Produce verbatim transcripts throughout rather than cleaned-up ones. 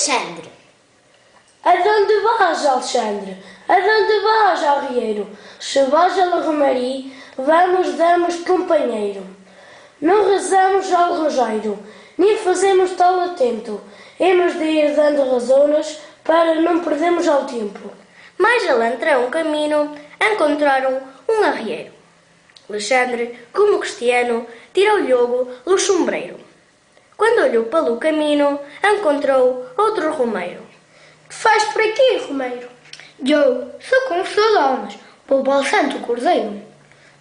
Alexandre. Adonde vas, Alexandre? Adonde vas, arrieiro? Se vas a la romaria, vamos darmos companheiro. Não rezamos ao rosário, nem fazemos tal atento. Hemos de ir dando razonas para não perdermos ao tempo. Mais a l'entrada d'un camino, encontraron un arrieiro. Alexandre, como cristiano, tirou logo lo sombreiro. Quando olhou pelo caminho, encontrou outro romeiro. Que faz por aqui, romeiro? Eu sou confessor de almas, vou para o Santo Cordeiro.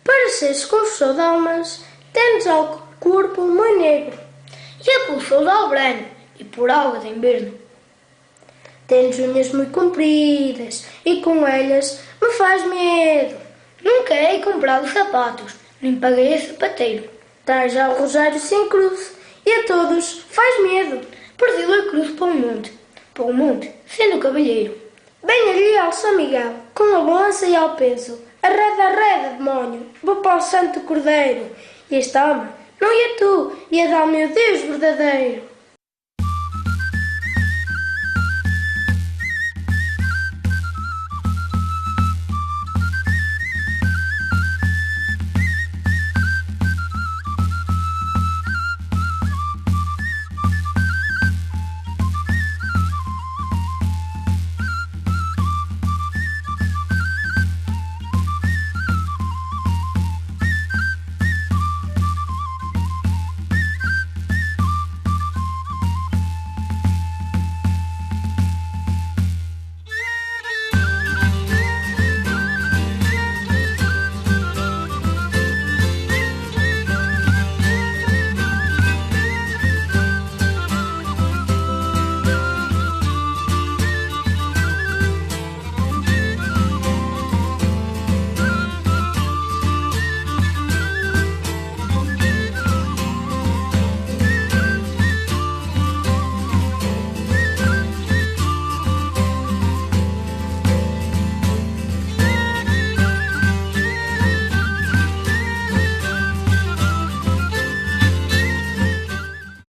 Para seres confessor de almas, tens ao corpo muito negro. E a pele sou de albrano, e por alga de inverno. Tens unhas muito compridas e com elas me faz medo. Nunca hei comprado sapatos, nem paguei a sapateiro. Dás ao rosário sem cruz e a todos faz medo. Perdi a cruz pelo monte, pelo monte, sendo cavalheiro. Bem ali ao São Miguel, com a balança e ao peso. Arreda, arreda, demónio, vou para o Santo Cordeiro. E este homem não ia tu, ia dar meu Deus verdadeiro.